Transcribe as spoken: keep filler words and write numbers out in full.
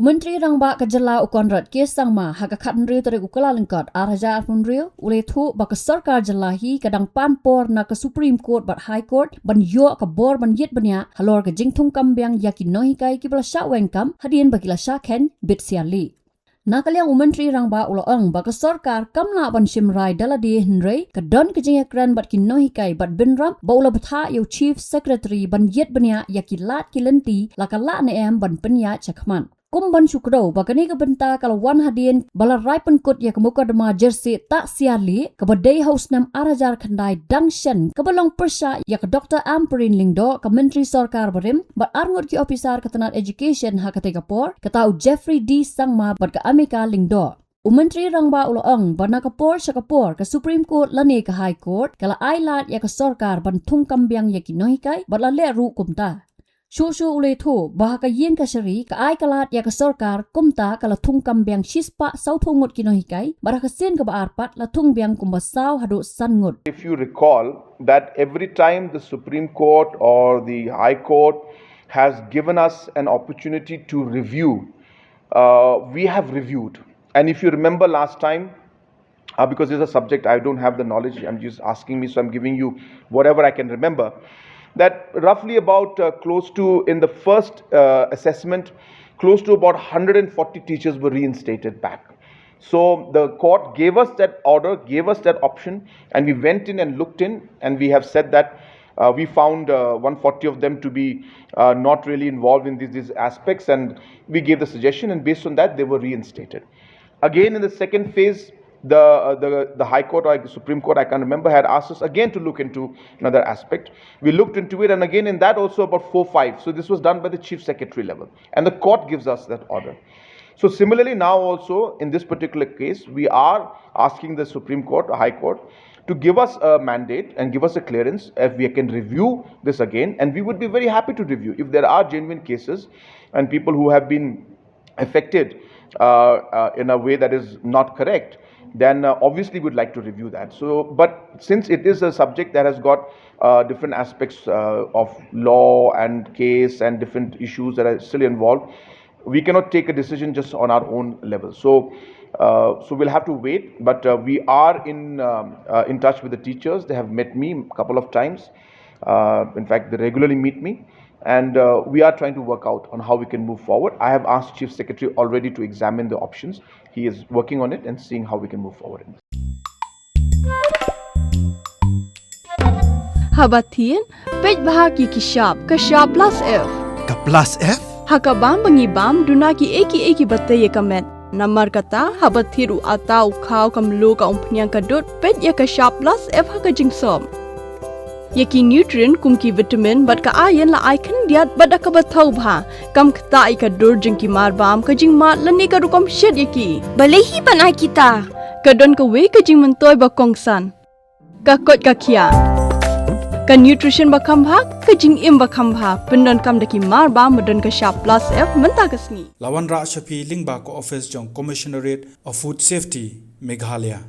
Myntri Rangbah ka jylla u Conrad K Sangma ha ka khathynriew tarik u Kyllalyngkot arhajar arphew hynriew u la ïathuh ba ka sorkar jylla hi ka dang pan por na ka Supreme Court bad High Court ban ïoh ka bor ban ïit bniah halor ka jingthung kam biang ïa ki nonghikai kiba la shah weng kam hadien ba ki la shah kheiñ bit siar lieh. Na ka liang u Myntri Rangbah u la ong ba ka sorkar kam lah ban shim rai da lade hynrei ka don ka jingïakren bad ki nonghikai bad bynrap ba u la bthah ïa u Chief Secretary ban ïit bniah ïa ki lad ki lynti la ka lah ne em ban pynïaid shakhmat. Kum ban shu kdew ba kane ka bynta ka la wan hadien ba la rai pynkut ïa ka mukotduma jyrsieh tah siar lieh kaba dei ha u snem arhajar khyndai dang shen kaba long pyrshah ïa ka Doctor Ampareen Lyngdoh ka Myntri Sorkar barim bad arngut ki ophisar ka tnat Education ha katei ka por, kata u Jeffrey D Sangma bad ka Amika Lyngdoh. U Myntri Rangbah u la ong ba na ka por sha ka por ka Supreme Court lane ka High Court ka la ai lad ïa ka sorkar ban thung kam biang ïa ki nonghikai bad la leh ruh kumta. Shuh shuh u la ïathuh ba ha ka ïing kashari ka ai ka lad ïa ka sorkar kumta ka la thung kam biang shispah sawphew ngut ki nonghikai bad ha ka sien kaba ar pat la thung biang kumba saw haduh san ngut. If you recall that every time the Supreme Court or the High Court has given us an opportunity to review, uh, we have reviewed. And if you remember last time, uh, because it's a subject I don't have the knowledge, I'm just asking me, so I'm giving you whatever I can remember, that roughly about, uh, close to, in the first, uh, assessment, close to about one hundred forty teachers were reinstated back. So the court gave us that order, gave us that option, and we went in and looked in, and we have said that, uh, we found, uh, one forty of them to be, uh, not really involved in these, these aspects, and we gave the suggestion, and based on that, they were reinstated. Again, in the second phase, the, uh, the, the High Court or Supreme Court, I can't remember, had asked us again to look into another aspect. We looked into it, and again, in that also about four, five. So this was done by the Chief Secretary level, and the court gives us that order. So similarly, now also in this particular case, we are asking the Supreme Court, High Court, to give us a mandate and give us a clearance if we can review this again. And we would be very happy to review if there are genuine cases and people who have been affected, uh, uh, in a way that is not correct, then, uh, obviously we'd like to review that. So, but since it is a subject that has got, uh, different aspects, uh, of law and case and different issues that are still involved, we cannot take a decision just on our own level. So, uh, so we'll have to wait. But, uh, we are in, um, uh, in touch with the teachers. They have met me a couple of times. Uh, in fact, they regularly meet me. And, uh, we are trying to work out on how we can move forward. I have asked Chief Secretary already to examine the options. He is working on it and seeing how we can move forward in this. Haba thied, peit bha ki ki shap, ka shap plus F. Ka plus F? Ha ka bam ba ngi bam, duna ki ei ki ei ki ba tei ïa ka met. Namar kata, haba thied u ata u khaw ka mluh ka umphniang ka dud, peit ïa ka shap plus F ha ka jingsop. Ïa ki nutrient kum ki vitamin bad ka iron la ai khyndiat bad da kaba thaw bha. Kam ktah ïa ka dur jong ki marbam, ka jingmad lane ka rukom shet ïa ki. Balei hi ban ai kita? Ka don kawei ka jingmyntoi ba kongsan. Ka koit ka khiah. Ka nutrition ba kham bha, ka jingim ba kham bha. Pyndonkam da ki marbam ba don ka shap plus F mynta ka sngi. La wanrah sha phi lyngba ka office jong Commissionerate of Food Safety, Meghalaya.